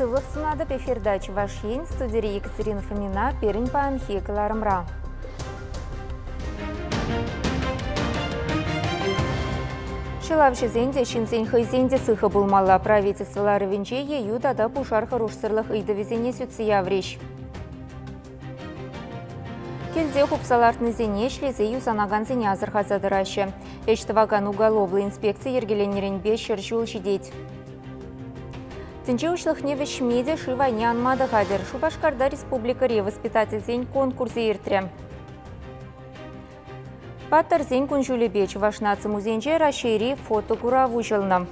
Сывлӑх сунатӑп эфирта Чӑваш Ен, студире Екатерина Фомина, пирӗн паянхи кӑларӑмра. Ҫӑлавҫӑсен те, ҫынсен хӑйсен те сыхӑ пулмалла. Правительство ларӑвӗнче ейӳ тата пушар хӑрушсӑрлӑх ыйтӑвӗсене сӳтсе яврӗҫ. Килте хупса лартнисене ӗҫлесе юсанакансене асӑрхаса тӑраҫҫӗ. Ӗҫ тӑвакан уголовлӑ инспекци йӗркеленнӗренпе 100 ҫул ҫитет. Тӗнче уҫлӑхне вӗҫме те шыв айне анма та хатӗр. Шупашкарта республикӑри воспитательсен конкурсӗ иртрӗ. Паттӑрсен кун-ҫулӗпе Чӑваш наци музейӗнче Раҫҫейри фотокурав уҫӑлнӑ.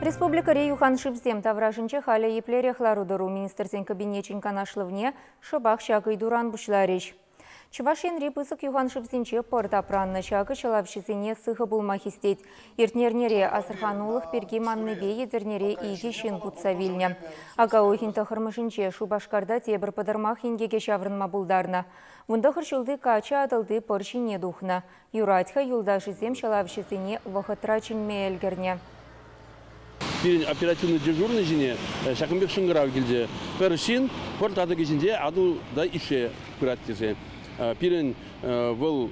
Республикӑри юханшывсем таврашӗнче халӗ еплерех лару-тӑру Министрсен Кабинечӗн канашлӑвне шӑпах ҫак ыйтуран пуҫларӗҫ. Чӑваш Енри пысӑк юханшывсенче пӑр тапраннӑ. Ҫакӑ ҫӑлавҫӑсене сыхӑ пулма хистет. Иртнӗ эрнере асӑрханулӑх пирки маннипе Етӗрнере икӗ ҫын путса вилнӗ. Ака уйӑхӗн тӑхӑрмӗшӗнче Шупашкарта тепӗр пӑтӑрмах инкеке ҫаврӑнма пултарнӑ. 19 ҫулти каччӑ Атӑлти пӑр ҫине тухнӑ. Юрать-ха, юлташӗсем ҫӑлавҫӑсене вӑхӑтра чӗнме ӗлкӗрнӗ. Пирӗн оперативнӑй дежурнӑй ҫине ҫакӑн пек шӑнкӑрав килчӗ. Пӗр ҫын пӑр татӑкӗ ҫинче Атӑлта ишсе пырать тесе. Пирӗн вӑл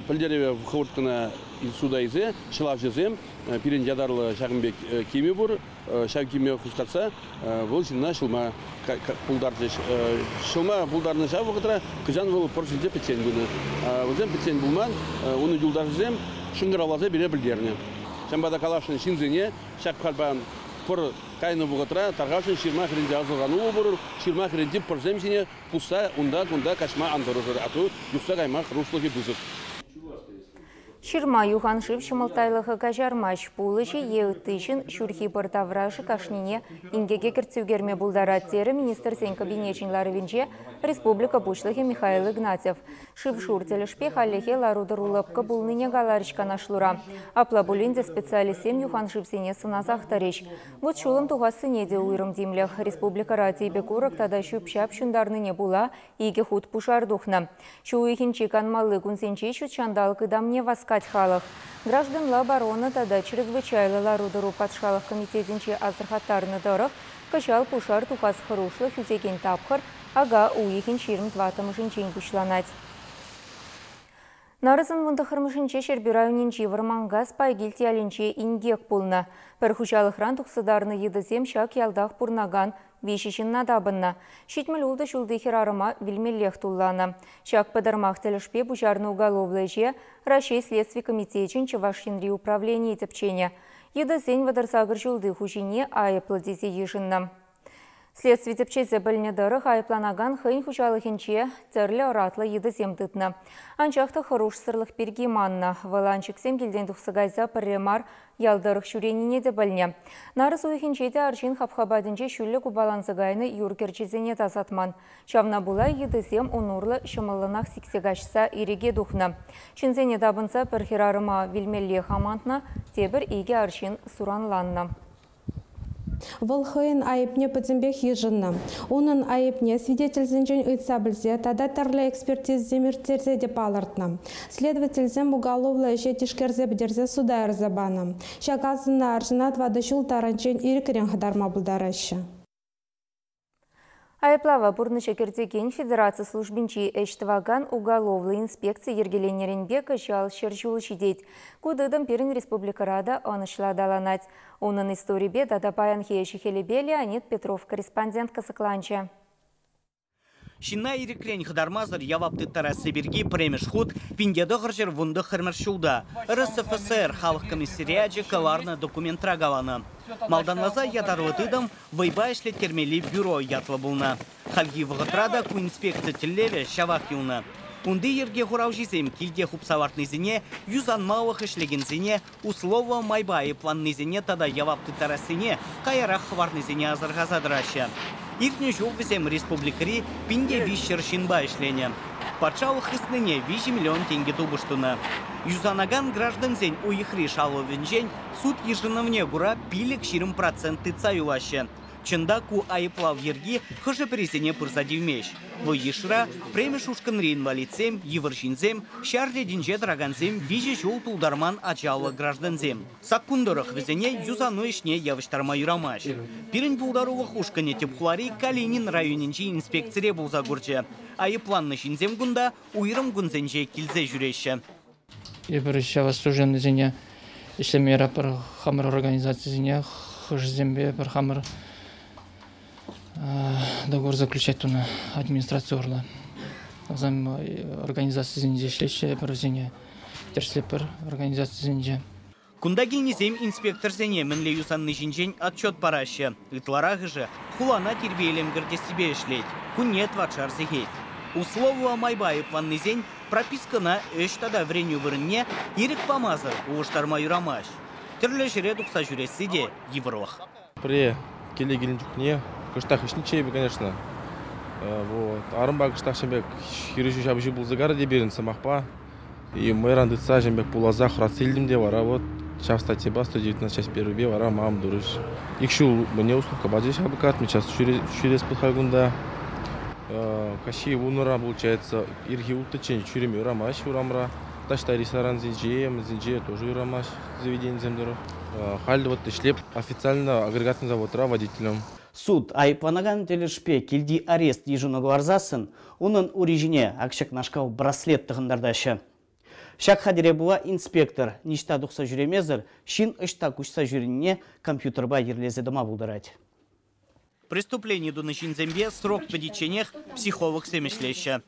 пӗлтерӗве хӑвӑрт кӑна суда илсе ҫӑлавҫӑсем пирӗн ятарлӑ ҫакӑн пек кимӗ пур. Ҫав кимме хускатса вӑл ҫынна ҫӑлма пултарчӗҫ. Ҫӑлма пултарнӑ ҫав вӑхӑтра кӑҫан вӑл пӑр ҫинче пӗччен пынӑ. Вӗсем пӗччен пулман, унӑн юлташӗсем шӑнкӑравласа пире пӗлтернӗ. Ҫавӑнпа та каласшӑн ҫынсене ҫак халпа пӑр кайнӑ вӑхӑтра тархасшӑн ҫырма хӗрринче асӑрхануллӑ пулӑр, ҫырма хӗрринчи пӑрсем ҫине пусса унта-кунта каҫма ан тӑрӑшӑр, а то юхса кайма хӑрушлӑхӗ пысӑк. Ҫырма юхан шыв ҫӑмӑлттайлӑха каҫармасть. Пулӑҫӑ е ытти ҫын ҫурхи пӑр таврашӗ кашнине инкеке кӗртсе ӳкерме пултарать, терӗ Министрсен Кабинечӗн ларӑвӗнче республика Пуҫлӑхӗ Михаил Игнатьев. Шыв-шур тӗлӗшпе хальлӗхе лару-тӑру лӑпкӑ пулнине каларӗҫ канашлура. Апла пулин те специалистсем юхан шывсене сӑнасах тӑрӗҫ. Вут-ҫулӑм тухассине те уйрӑм тимлӗх. Республикӑра типӗ курӑк тата ҫӳп-ҫап ҫунтарнине пула икӗ хут пушар тухнӑ. Ҫу уйӑхӗнчи канмалли кунсенче ҫут ҫанталӑк ытамне васкать халӑх. Гражданла оборона тата чрезвычайлӑ лару-тӑру патшалӑх комитетӗнче асӑрхаттарнӑ тӑрӑх, кӑҫал пушар тухас хӑрушлӑх ӳсекен тапхӑр ака уйӑхӗн 24-мӗшӗнчен пуҫланать. Нарӑсӑн 19-мӗшӗнче Ҫӗрпӳ районӗнчи Вӑрманкас Пайкилт ялӗнче инкек пулнӑ. Пӗр хуҫалӑхран тухса тарнӑ йытӑсем ҫак ялтах пурӑнакан виҫӗ ҫынна тапӑннӑ. 76 ҫулти хӗрарӑма вилмеллех тулланӑ. Ҫак пӑтӑрмах тӗлӗшпе пуҫарнӑ уголовлӑ ӗҫе Раҫҫей Следстви комитечӗн Чӑваш Енри управленийӗ тӗпченӗ. Йытӑсен 38 ҫулти хуҫине айӑплӑ тесе йышӑннӑ. Следстви тӗпчесе пӗлнӗ тӑрӑх, айӑпланакан хӑйӗн хуҫалӑхӗнче тӗрлӗ ӑратлӑ йытӑсем тытнӑ. Анчах та хӑрушсӑрлӑх пирки маннӑ. Вӑланчӑксем килтен тухса кайса пӗрре мар ял тӑрӑх ҫӳренине те пӗлнӗ. Нарӑс уйӑхӗнче те арҫын хапха патӗнче ҫӳллӗ купаланса кайнӑ юр кӗрчисене тасатман. Ҫавна пула йытӑсем ун урлӑ ҫӑмӑллӑнах сиксе каҫса ирӗке тухнӑ. Ҫынсене тапӑнса пӗр хӗрарӑма вилмеллех амантнӑ, тепӗр икӗ арҫын суранланнӑ. Вӑл хӑйӗн айӑпне пӗтӗмпех йышӑннӑ. Унӑн айӑпне свидетельсенчен ыйтса пӗлсе тата тӗрлӗ экспертизӑсем ирттерсе те палӑртнӑ. Следовательсем уголовлӑ ӗҫе тишкерсе пӗтерсе суда ярса панӑ. Ҫак асӑннӑ арҫынна тӑватӑ ҫул таранччен ирӗкрен хӑтарма пултараҫҫӗ. Айӑплава пурнӑҫа кӗртекен федераци службинчи ӗҫ тӑвакан уголовлӑ инспекци йӗркеленнӗренпе кӑҫал 100 ҫул ҫитет. Ку тытӑм пирӗн республикӑра та ӑнӑҫлӑ аталанать. Унӑн историпе тата паянхи ӗҫӗ-хӗлӗпе Леонид Петров корреспондент кӑсӑкланчӗ. Ҫынна ирӗкрен хӑтармасӑр явап тыттарасси пирки пӗрремӗш хут 1919 ҫулта РСФСР халӑх комиссариачӗ кӑларнӑ документра каланӑ. Малтанласа ятарлӑ тытӑм вӑйпа ӗҫлеттермелли бюро ятлӑ пулнӑ. Хальхи вӑхӑтра та ку инспекци тӗллевӗ ҫавах юлнӑ. Унти йӗрке хуралҫисем килте хупса лартнисене, юсанмалӑх ӗҫлекенсене, условлӑ майпа айӑпланнисене тата явап тыттарассине каярах хӑварнисене асӑрхаса тӑраҫҫӗ. Иртнӗ ҫул вӗсем республикӑри 1300 ҫынпа ӗҫленӗ. Патшалӑх хыснине 3 миллион тенкӗ тупӑш тунӑ. Юсанакан граждансен уйӑхри шалӑвӗнчен суд йышӑнӑвне кура 25 процент тытса юлаҫҫӗ. Чӑнда ку айыплав йӗрки хӑшӗ-пӗрисене пырса тивмест. Вӑл йышра пӗрремӗш ушкӑнри инвалидсем, йывӑр ҫынсем, ҫар ретӗнче тӑракансем, 3 ҫул тултарман ачаллӑ граждансем. Саккун тӑрӑх вӗсене юсану ӗҫне явӑҫтарма юрамасть. Пирӗн пултарулӑх ушкӑнӗ тӗп хулари Калинин районӗнчи инспекцире пулса курчӗ. Айӑпланнӑ ҫынсем кунта уйрӑм кунсенче килсе ҫӳреҫҫӗ. Эпир ҫав служебныйсене ӗҫлеме яратпӑр хамӑр организацисене, хӑшӗсемпе пӗр хамӑр договор заключать тунӑ администраци урлӑ. Вӗсем организацисенче ӗҫлеҫҫӗ, эпир вӗсене тӗрӗслетпӗр организацисенче. Кунта килнисем инспекторсене мӗнле юсанни ҫинчен отчет параҫҫӗ. Ытларахӑшӗ хулана тирпейлем кӗртессипе ӗҫлет. Кунне 4 сехет. Условлӑ майпа айӑпланнисен пропискӑна ӗҫ тата вӗренӳ вырӑнне ирӗк памасӑр улӑштарма юрамасть. Тӗрлӗ ҫӗре тухса ҫӳресси те йывӑрлӑх. Пӗрре киле килнӗ чухне кӑштах ӗҫнӗччӗ эпӗ, конечно. Вот. Арӑмпа кӑштах ҫын пек хирӗҫӳ ҫапӑҫу пулса карӗ те пирӗн сӑмахпа. И мӑйран тытса ҫын пек пуласа хӑратса илтӗм те вара вот ҫав статьяпа 119 часть первыйпе вара мам турӗҫ. Ик ҫул мне условка пачӗҫ адвокат, сейчас ҫӳрес пуль кунта. Каҫхи 10-ра, получается, ирхи 6-ччен ҫӳреме юрамасть урамра. Таҫта ресторансенче, мӗнсенче тоже юрамасть заведенисем тӑрӑх. Халь вот ӗҫлеп официально агрегатный заводра водителем. Суд айӑпланакан тӗлӗшпе килти арест йышӑну кӑларсассӑн унӑн ури ҫине ак ҫакнашкал браслет тӑхӑнтартаҫҫӗ. Ҫак хатӗре пула инспектор ниҫта тухса ҫӳремесӗр ҫын ӑҫта куҫса ҫӳренине компьютерпа йӗрлесе тӑма пултарать. Преступлени тунӑ ҫынсемпе срок пӗтичченех психологсем ӗҫлеҫҫӗ.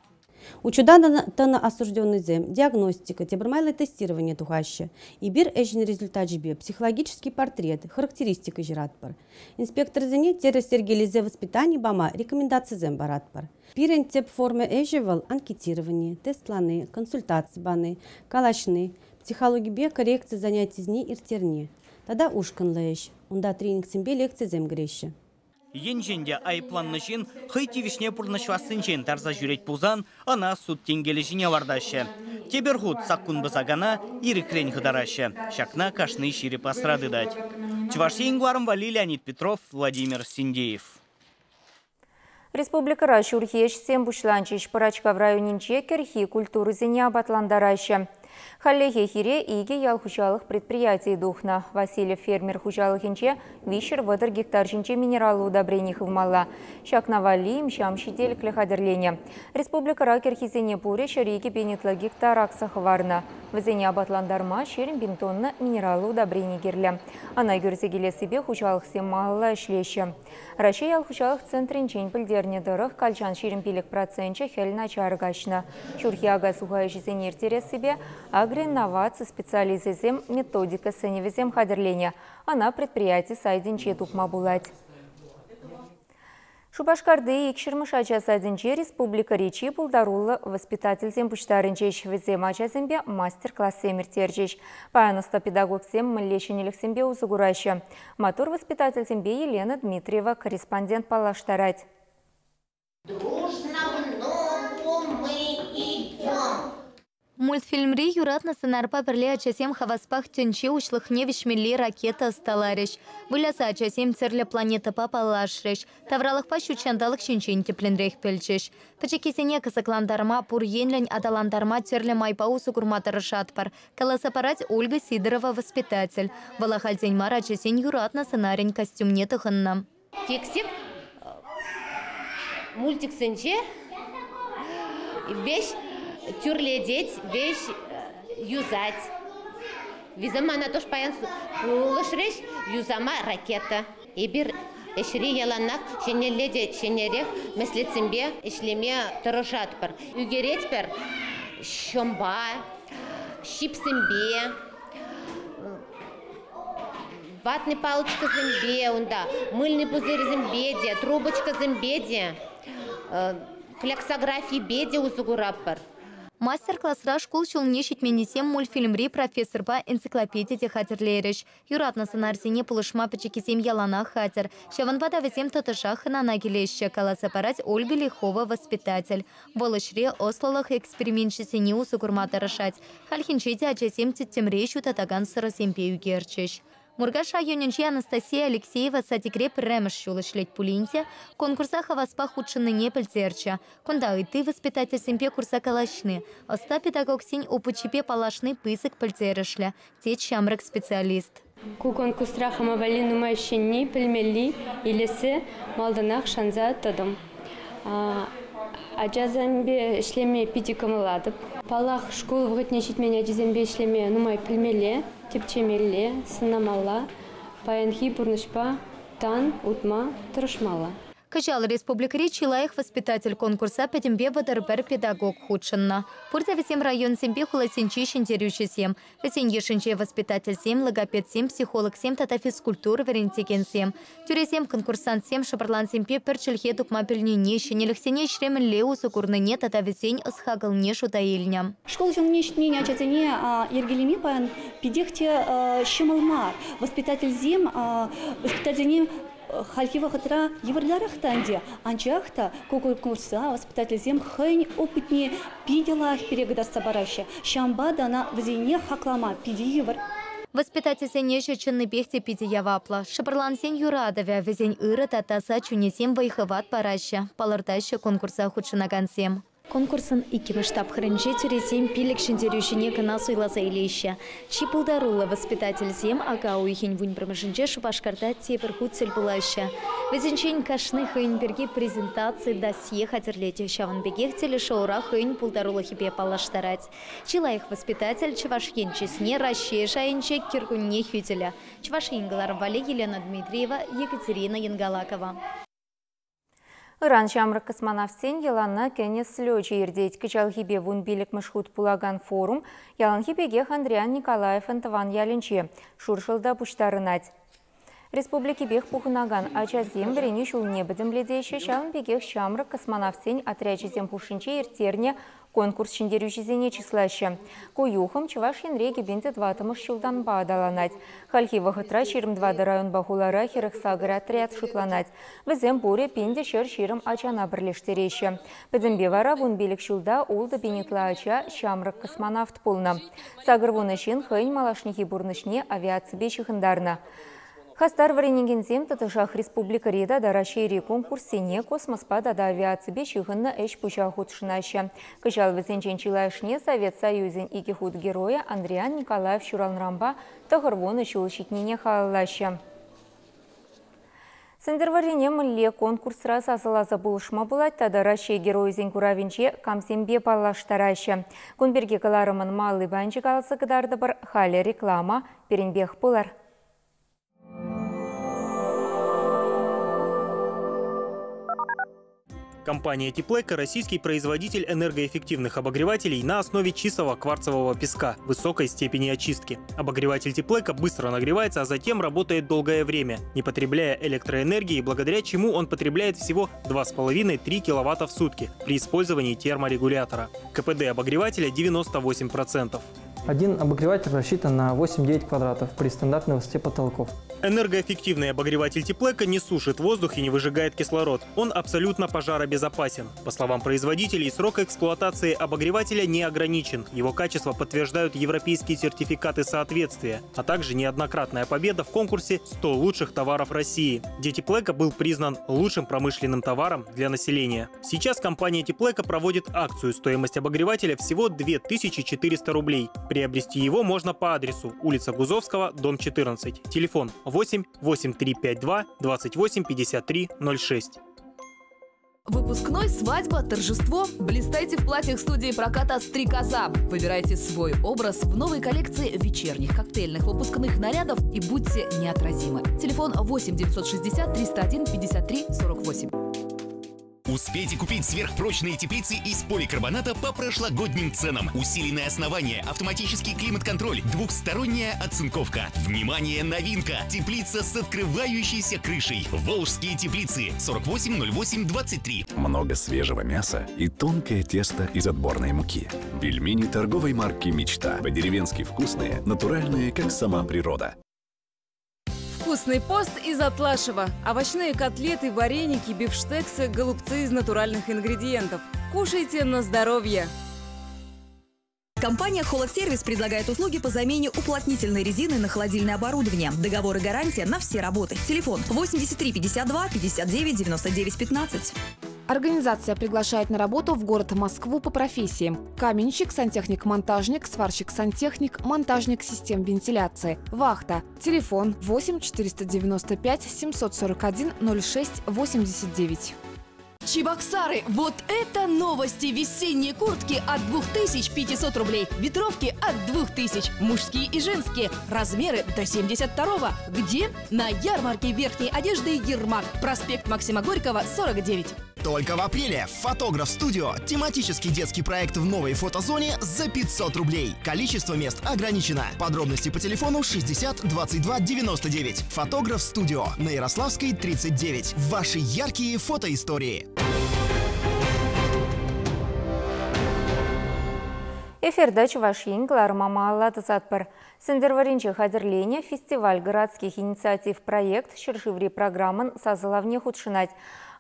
Учета тӑнӑ осужденныйсем диагностика, тепӗр майлӑ тестирование тухаҫҫӗ. Эпир ӗҫӗн результачӗпе психологический портрет, характеристика ҫыратпӑр. Инспекторсене тӗрӗс йӗркелесе воспитани пама рекомендацисем паратпӑр. Пирӗн тӗп форма ӗҫӗ вӑл анкетировани, тестлани, консультаци пани, калаҫни, психологипе коррекци занятисене ирттерни тата ушкӑнлӑ ӗҫ. Унта тренингсемпе лекцисем кӗреҫҫӗ. Енчен те айӑпланнӑ ҫын хӑй тивӗҫне пурнӑҫлассинчен тарса ҫӳрет пулсан, ӑна суд тенкелӗ ҫине лартаҫҫӗ. Тепӗр хут саккун пӑсакана ирӗкрен хӑтараҫҫӗ. Ҫакна кашни ҫирӗп асра тытать. Чӑваш Ен кӑларӑм валли Леонид Петров, Владимир Синдеев. Республикӑра ҫурхи ӗҫсем пуҫланчӗҫ. Пӑрачкав районӗнче кӗрхи культурӑсене апатлантараҫҫӗ. Хальлӗхе хире 2 ял хуҫалӑх предприятийӗ тухнӑ. Васильев фермер хуҫалӑхӗнче 330 гектар ҫинче минераллӑ удобрени хывмалла. Ҫакна валли им-ҫам ҫителӗклӗ хатӗрленӗ. Республикӑра кӗрхисене пурӗ 102 пин ытла гектар акса хӑварнӑ. Вӗсене апатлантарма 20 пин тонна минераллӑ удобрени кирлӗ. Ӑна кӳрсе килессипе хуҫалӑхсем малалла ӗҫлеҫҫӗ. Раҫҫей ял хуҫалӑх центрӗнчен пӗлтернӗ тӑрӑх калчан 25% хӗл начар каҫнӑ. Ҫурхи ака суха ӗҫӗсене ирттерессипе агроинноваци специалисчӗсем методика сӗнӗвӗсем хатӗрленӗ. Ӑна предприяти сайтӗнче тупма пулать. Шупашкарти 200-мӗш ача садӗнче республикӑри чи пултаруллӑ воспитательсем пуҫтарӑнчӗҫ. Вӗсем ачасемпе мастер-классем ирттерчӗҫ. Паян ӑста педагогсем мӗнле ҫӗнӗлӗхсемпе усӑ кураҫҫӗ. Маттур воспитательсемпе Елена Дмитриева корреспондент паллаштарать. Дружно в ногу мы идем. Мультфильмри юратнӑ сӑнарпа пӗрле ачасем хаваспах тӗнче уҫлӑхне вӗҫмелли ракета ӑсталарӗҫ. Выляса ачасем тӗрлӗ планетӑпа паллашрӗҫ. Тавралӑхпа ҫутҫанталӑк ҫинчен тӗплӗнрех пӗлчӗҫ. Пӗчӗккисене кӑсӑклантарма, пур енлӗн аталантарма тӗрлӗ майпа усӑ курма тӑрӑшатпӑр. Каласа парать Ольга Сидорова воспитатель. Вӑл ахальтен мар ачасен юратнӑ сӑнарӗн костюмне тӑхӑннӑ. Фиксик мультиксенче веҫ тӳрлетет, веҫ юсать. Вӗсем мана тоже паян пулӑшрӗҫ юсама ракета. Эпир ӗҫре яланах ҫӗнӗлле те ҫӗнӗрех меслетсемпе ӗҫлеме тӑрӑшатпӑр. Ӳкеретпӗр ҫӑмпа, ҫипсемпе, ватный палочкӑсемпе унта, мыльный пузырьсемпе те, трубочкӑсемпе те, кляксографипе те усӑ куратпӑр. Мастер-класра шкул ҫулне ҫитменнисем мультфильмри профессорпа энциклопеди те хатӗрлерӗҫ. Юратнӑ сӑнарсене пулӑшма пӗчӗккисем яланах хатӗр. Ҫавӑнпа та вӗсем тӑтӑшах хӑнана килеҫҫӗ, каласа парать Ольга Лихова воспитатель. Вӑл ӗҫре ӑслӑлӑх эксперименчӗсене усӑ курма тӑрӑшать. Хальхинче те ачасем тӗттӗмре ҫутатакан сӑрӑсемпе ӳкерчӗҫ. Муркаш районӗнчи Анастасия Алексеева садикре пӗрремӗш ҫул ӗҫлет пулин те, конкурса хаваспах хутшӑннине пӗлтерчӗ. Кунта ытти воспитательсемпе курса калаҫни, ӑста педагогсен опычӗпе паллашни пысӑк пӗлтерӗшлӗ, тет ҫамрӑк специалист. Ку конкурсра хама валли нумай ҫӗнни, пӗлмелли илессе малтанах шанса тӑтӑм. Ачасемпе ӗҫлеме питӗ кӑмӑллатӑп. Паллах, шкул вӑхӑтне ҫитмен ачасемпе ӗҫлеме нумай пӗлмелле, тӗпчемелле, сӑнамалла, паянхи пурнӑҫпа тан утма тӑрӑшмалла. Кӑҫал республикӑри чи лайӑх воспитатель конкурса пӗтӗмпе 31 педагог хутшӑннӑ. Пурте вӗсем районсемпе хуласенчи ҫӗнтерӳҫӗсем. Вӗсен йышӗнче воспитательсем, логопедсем, психологсем тата физкультура вӗрентекенсем. Тӳресем, конкурсантсем шӑпӑрлансемпе пӗр чӗлхе тупма пӗлнине, ҫӗнӗлӗхсене ӗҫре мӗнле усӑ курнине тата вӗсен ӑс-хакӑлне шута илнӗ. Шкул ҫулне ҫитмен ачасене йӗркелеме паян питех те ҫӑмӑл мар. Воспитательсем воспитательсене хальхи вӑхӑтра йывӑрларах та ӗнтӗ. Анчах та ку конкурса воспитательсем хӑйӗн опытне питӗ лайӑх пире кӑтартса параҫҫӗ. Ҫавӑнпа та ӑна вӗсене хаклама питӗ йывӑр. Воспитательсен ӗҫӗ чӑннипех те питӗ яваплӑ. Шӑпӑрлансен юратӑвӗ, вӗсен ырӑ та таса чунӗсем вӑй-хӑват параҫҫӗ, палӑртаҫҫӗ конкурса хутшӑнакансем. Конкурсӑн иккӗмӗш тапхӑрӗнче тӳресем пилӗк ҫӗнтерӳҫӗне кӑна суйласа илеҫҫӗ. Чи пултаруллӑ воспитательсем ака уйӑхӗн вунпӗрмӗшӗнче Шупашкарта тепӗр хут тӗл пулаҫҫӗ. Вӗсенчен кашни хӑйӗн пирки презентаци, досье хатӗрлет. Ҫавӑн пекех телешоура хӑйӗн пултарулӑхӗпе паллаштарать. Чи лайӑх воспитатель Чӑваш Ен чысне Раҫҫей шайӗнче кӗркунне хӳтӗлӗ. Чӑваш Ен кӑларӑм валли Елена Дмитриева, Екатерина Янгалакова. Ыран ҫамрӑк космонавтсен йӑлана кӗнӗ слечӗ иртет. Кӑҫалхипе вунпиллӗкмӗш хут пулакан форум яланхи пекех Андриян Николаевӑн тӑван ялӗнче, Шуршӑлта пуҫтарӑнать. Республикипех пухӑнакан ачасем вӗренӳ ҫулне пӗтӗмлетеҫҫӗ, ҫавӑн пекех ҫамрӑк космонавтсен отрячӗсем хушшинче ирттернӗ конкурс ҫӗнтерӳҫисене чыслаҫҫӗ. Ку юхӑм Чӑваш Енре кӗпенте тӑваттӑмӗш ҫултанпа аталанать. Хальхи вӑхӑтра 24 районпа хулара 48 отряд шутланать. Вӗсем пурӗ 1120 ачана пӗрлештереҫҫӗ. Пӗтӗмпе вара 15 ҫулта ултӑ пин ытла ача ҫамрӑк космонавт пулнӑ. Сакӑр вунӑ ҫын хӑйӗн малашнехи пурнӑҫне авиаципе ҫыхӑнтарнӑ. Хастар вӗренекенсем тӑтӑшах республикӑри тата Раҫҫейри конкурссене космоспа тата авиаципе ҫыхӑннӑ ӗҫ-пуҫа хутшӑнаҫҫӗ. Кӑҫал вӗсенчен чылайӑшне Совет Союзӗн икӗ хут геройӗ Андриян Николаев ҫуралнӑранпа тӑхӑрвунӑ ҫул ҫитнине халаллаҫҫӗ. Сӗнтӗрвӑррине мӗнле конкурсра сасӑласа пулӑшма пулать тата Раҫҫей геройӗсен куравӗнче камсемпе паллаштараҫҫӗ. Кун пирки кӑларӑмӑн малли пайӗнче каласа кӑтартӑпӑр. Халӗ реклама пирӗнпех пулӑр. Компания Теплэко – российский производитель энергоэффективных обогревателей на основе чистого кварцевого песка высокой степени очистки. Обогреватель Теплэко быстро нагревается, а затем работает долгое время, не потребляя электроэнергии, благодаря чему он потребляет всего 2,5-3 киловатта в сутки при использовании терморегулятора. КПД обогревателя 98%. Один обогреватель рассчитан на 8-9 квадратов при стандартной высоте потолков. Энергоэффективный обогреватель Теплэко не сушит воздух и не выжигает кислород. Он абсолютно пожаробезопасен. По словам производителей, срок эксплуатации обогревателя не ограничен. Его качество подтверждают европейские сертификаты соответствия, а также неоднократная победа в конкурсе «100 лучших товаров России», где Теплэко был признан лучшим промышленным товаром для населения. Сейчас компания Теплэко проводит акцию. Стоимость обогревателя всего 2400 рублей. Приобрести его можно по адресу улица Гузовского, дом 14. Телефон 8 8352 28 53 06. Выпускной, свадьба, торжество. Блистайте в платьях студии проката «Стрекоза». Выбирайте свой образ в новой коллекции вечерних, коктейльных, выпускных нарядов и будьте неотразимы. Телефон 8 960 301 53 48. Успейте купить сверхпрочные теплицы из поликарбоната по прошлогодним ценам. Усиленное основание, автоматический климат-контроль, двухсторонняя оцинковка. Внимание, новинка! Теплица с открывающейся крышей. Волжские теплицы. 480823. Много свежего мяса и тонкое тесто из отборной муки. Пельмени торговой марки «Мечта». По-деревенски вкусные, натуральные, как сама природа. Вкусный пост из Атлашева. Овощные котлеты, вареники, бифштексы, голубцы из натуральных ингредиентов. Кушайте на здоровье! Компания «Холодсервис» предлагает услуги по замене уплотнительной резины на холодильное оборудование. Договор и гарантия на все работы. Телефон 83 52 59 99 15. Организация приглашает на работу в город Москву по профессиям: каменщик, сантехник-монтажник, сварщик-сантехник, монтажник систем вентиляции, вахта. Телефон 8 495 741 06 89. Чебоксары! Вот это новости! Весенние куртки от 2500 рублей, ветровки от 2000, мужские и женские, размеры до 72-го. Где? На ярмарке верхней одежды «Ермак», проспект Максима Горького, 49. Только в апреле «Фотограф Студио» – тематический детский проект в новой фотозоне за 500 рублей. Количество мест ограничено. Подробности по телефону 60 22 99. «Фотограф Студио» на Ярославской, 39. Ваши яркие фотоистории. Эфирда Чӑваш Ен кӑларӑма малалла тӑсатпӑр. Сӗнтӗрвӑрринче хатӗрленӗ фестиваль городских инициатив проект ҫӗршыври программӑн сасӑлавне хутшӑнать.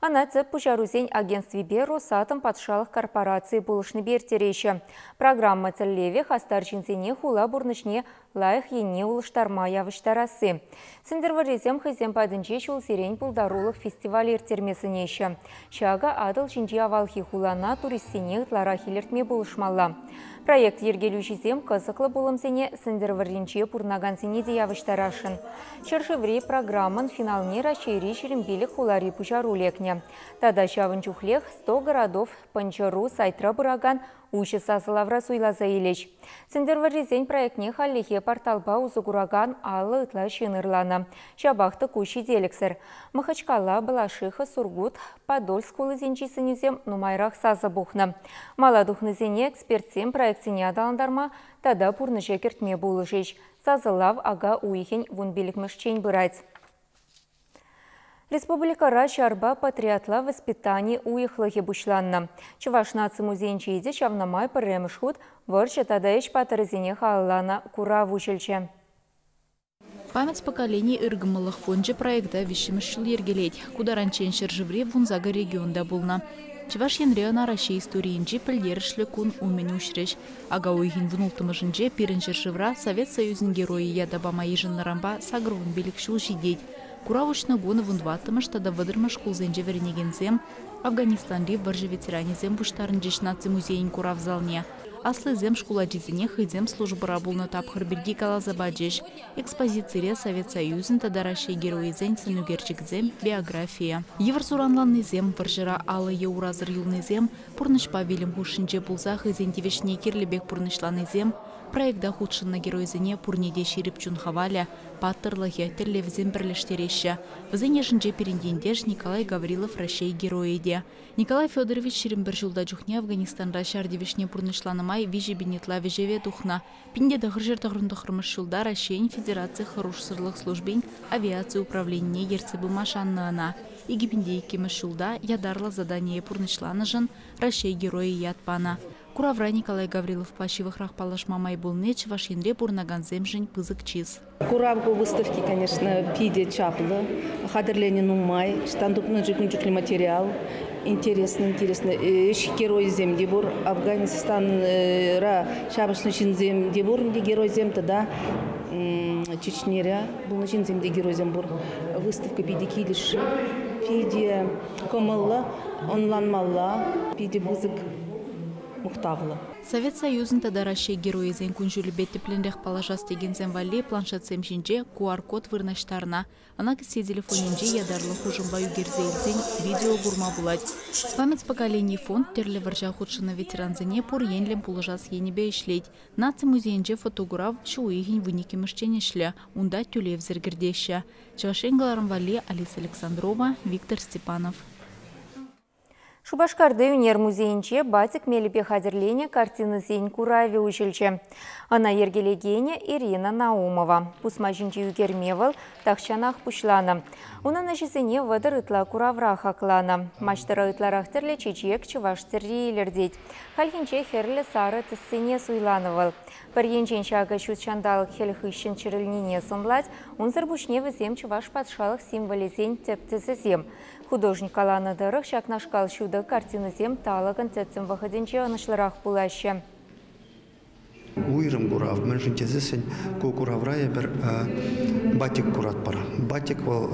Ӑна тӗп пуҫарусен агентствипе Росатом патшалӑх корпорацийӗ пулӑшнипе ирттереҫҫӗ. Программа тӗллевӗ хастар ҫынсене хула пурнӑҫне лайӑх енне улӑштарма явӑҫтарасси. Сӗнтӗрвӑррисем хӑйсем патӗнче ҫулсерен пултарулӑх фестивалӗ ирттерме сӗнеҫҫӗ. Ҫакӑ Атӑл ҫинчи авалхи хулана туристсене ытларах илӗртме пулӑшмалла. Проект йӗркелӳҫисем кӑсӑклӑ пулӑмсене Сӗнтӗрвӑрринче пурӑнакансене те явӑҫтарасшӑн. Ҫӗршыври программӑн финалне Раҫҫейри 25 хулари пуҫару лекнӗ. Тата ҫавӑн чухлех 100 городов пӑнчӑру сайтра пыракан уҫӑ сасӑлавра суйласа илӗҫ. Сӗнтӗрвӑррисен проектне хальлӗхе порталпа усӑ куракан 50 ытла ҫын ырланӑ. Ҫапах та ку ҫителӗксӗр. Махачкала, Балашиха, Сургут, Подольск хулисенчи сӗнӳсем нумайрах сасӑ пухнӑ. Мала тухнисене экспертсем проектсене аталантарма тата пурнӑҫа кӗртме пулӑшӗҫ. Сасӑлав ака уйӑхӗн 15-мӗшчен пырать. Республикӑра ҫарпа патриотла воспитани уйӑхлӑхӗ пуҫланнӑ. Чӑваш наци музейӗнче те ҫавна май пӗрремӗш хут вӑрҫӑ тата ӗҫ паттӑрӗсене халалланӑ курав уҫӑлчӗ. Память поколений ыркӑмӑллӑх фончӗ проекта виҫҫӗмӗш ҫул йӗркелет. Ку таранччен ҫӗршыври 18 регионта пулнӑ. Чӑваш Енре ӑна Раҫҫей историйӗнчи пӗлтерӗшлӗ кун умӗн уҫрӗҫ. Ака уйӑхӗн 16-мӗшӗнче пирӗн ҫӗршывра Совет Союзӗн Геройӗ ята пама йышӑннӑранпа 85 ҫул ҫитет. Курав уҫнӑ кун 14-мӗш тата 30-мӗш шкулсенче вӗренекенсем, Афганистанри вӑрҫӑ ветеранӗсем пуҫтарӑнчӗҫ Наци музейӗн курав залне. Аслисем шкул ачисене хӑйсем службӑра пулнӑ тапхӑр пирки каласа пачӗҫ. Экспозицире Совет Союзӗн тата Раҫҫей Геройӗсен сӑнӳкерчӗкӗсем, биографийӗ. Йывӑр суранланнисем, вӑрҫӑра алӑ е урасӑр юлнисем, пурнӑҫпа вилӗм хушшинче пулса хӑйсен тивӗҫне кирлӗ пек пурнӑҫланисем, проекта хутшӑннӑ геройсене пурне те ҫирӗп чун хавалӗ, паттӑрлӑхӗ, тӗллевсем пӗрлештереҫҫӗ. Вӗсен йышӗнче пирӗн ентеш Николай Гаврилов Раҫҫей Геройӗ те. Николай Федорович 21 ҫулта чухне Афганистанра ҫар тивӗҫне пурнӑҫланӑ май 3 пин ытла вӗҫеве тухнӑ. 1999 ҫулта Раҫҫейӗн Федераци хӑрушсӑрлӑх службин авиаци управленине ертсе пыма шаннӑ ӑна. 2002 ҫулта ятарлӑ задание пурнӑҫланӑшӑн Раҫҫей Геройӗ ят панӑ. Куравра Николай Гавриловпа ҫывӑхрах паллашма май пулни Чӑваш Енре пурӑнакансемшӗн пысӑк чыс. Курав ку выставки, конечно, питӗ чаплӑ. Хатӗрленӗ нумай. Ӑҫтан тупнӑ кун чухлӗ материал. Интересно, интересно. Ӗҫ геройӗсем те пур. Афганистанра ҫапӑҫнӑ ҫынсем те пур геройсем тата Чечнере пулнӑ ҫынсем те геройсем пур. Выставка питӗ килӗшрӗ. Питӗ кӑмӑллӑ, ӑнланмалла, питӗ пысӑк мухтавлӑ. Совет Союзӗн тата Раҫҫей Геройӗсен кун-ҫулӗпе тӗплӗнрех паллашас текенсем валли планшетсем ҫинче QR-код вырнаҫтарнӑ. Ӑна кӗсье телефонӗнче ятарлӑ хушӑмпа ӳкерсе илсен видео курма пулать. Память поколений фонд тӗрлӗ вӑрҫа хутшӑннӑ ветерансене пур енлӗн пулӑшас енӗпе ӗҫлет. Наци музейӗнче фотокурав ҫу уйӑхӗн 12-мӗшчен ӗҫлӗ. Унта тӳлевсӗр кӗртеҫҫӗ. Чӑваш Ен кӑларӑм валли Алиса Александрова, Виктор Степанов. Шупашкарти ӳнер музейӗнче батик мелӗпе хатӗрленӗ картинӑсен куравӗ уҫӑлчӗ. Ӑна йӗркелекенӗ Ирина Наумова. Пусма ҫинче ӳкерме вӑл тахҫанах пуҫланӑ. Унӑн ӗҫӗсене 30 ытла куравра хакланӑ. Маҫтӑра ытларах тӗрлӗ чечек, чӑваш тӗрри илӗртет. Хальхинче хӗрлӗ сарӑ тӗссене суйланӑ вӑл. Пӗр енчен ҫакӑ ҫут ҫанталӑк хӗл хыҫҫӑн чӗрӗлнине сӑнлать, унсӑр пуҫне вӗсем чӑваш патшалӑх символӗсен тӗп тӗсӗсем. Художник каланӑ тӑрӑх ҫакнашкал ҫутӑ картинӑсем талӑкӑн тӗттӗм вӑхӑтӗнче ӑнӑҫлӑрах пулаҫҫӗ. Уйрӑм курав, мӗншӗн тесессӗн ку куравра эпир батик куратпӑр. Батик вӑл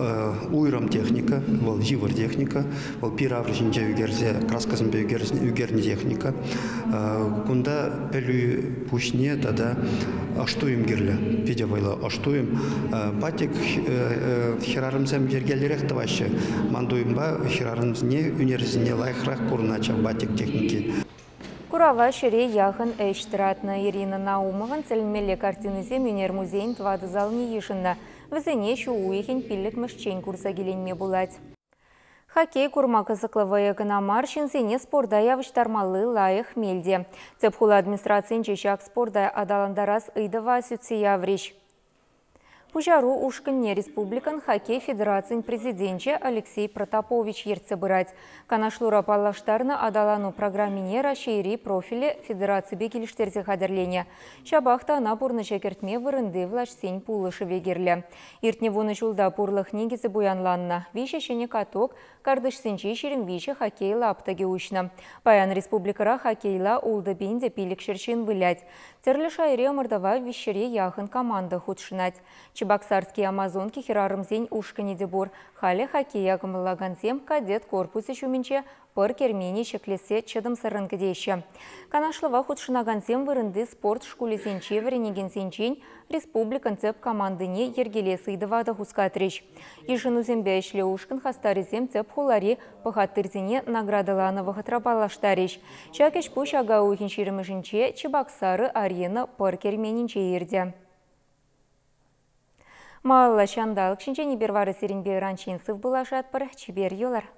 уйрӑм техника, вӑл йывӑр техника, вӑл пир-авӑр ҫинче ӳкерсе, краскӑсемпе ӳкернӗ техника. Кунта пӗлӳ пуҫне тата ӑш-туйӑм кирлӗ, питӗ вӑйлӑ ӑш-туйӑм. Батик хӗрарӑмсем йӗркеллӗрех тӑваҫҫӗ. Ман туйӑмпа хӗрарӑмсене ӳнерсене лайӑхрах курӑнать ҫав батик техники. Курава ҫӗре яхӑн ӗҫ тӑратнӑ. Ирина Наумован тӗлӗнмелле картинисем ӳнер музейӗн тӑватӑ залне йышӑннӑ. Вӗсене ҫу уйӑхӗн пиллӗкмӗшчен курса киленме пулать. Хоккей курма кӑсӑклӑ вӑйӑ кӑна мар, ҫынсене спорта явӑҫтармалли лайӑх мел те. Тӗп хула администрацийӗнче ҫак спорта аталантарас ыйтӑва сӳтсе яврӗҫ. Пуҫару ушкӑнне республикӑн хоккей федерацийӗн президенчӗ Алексей Протопович ертсе пырать. Канашлура паллаштарнӑ аталану программине Раҫҫейри профильлӗ федераципе килӗштерсе хатӗрленӗ. Ҫапах та ӑна пурнӑҫа кӗртме вырӑнти влаҫсен пулӑшӑвӗ кирлӗ. Иртнӗ вунӑ ҫулта пурлӑх никӗсӗ пуянланнӑ. Виҫӗ ҫӗнӗ каток картишсенче 23 хоккей лаптӑкӗ уҫнӑ. Паян республикӑра хоккейла ултӑ пин те 500 ҫын вылять. Тӗрлӗ шайри ӑмӑртӑва виҫҫӗре яхӑн команда хутшӑнать. Чебоксарские амазонки хӗрарӑмсен ушкӑнӗ те пур. Халӗ хоккея кӑмӑллакансем кадет корпусӗ ҫумӗнче пӑр кермене ҫӗклессе чӑтӑмсӑррӑн кӗтеҫҫӗ. Канашлӑва хутшӑнакансем вырӑнти спорт шкулӗсенче вӗренекенсенчен республикӑн тӗп командине йӗркелес ыйтӑва та хускатрӗҫ. Йышӑнусемпе ӗҫлӗ ушкӑн хастарӗсем тӗп хулари пӑхаттирсене наградӑланӑ вӑхӑтра паллаштарӗҫ. Ҫак ӗҫ-пуҫ ака уйӑхӗн ҫирӗмӗшӗнче Чебоксары арена пӑр керменӗнче иртӗ. Малалла ҫанталӑк ҫинчен эпир вара сирӗнпе ыранччен сывпуллашатпӑр. Чипер юлӑр.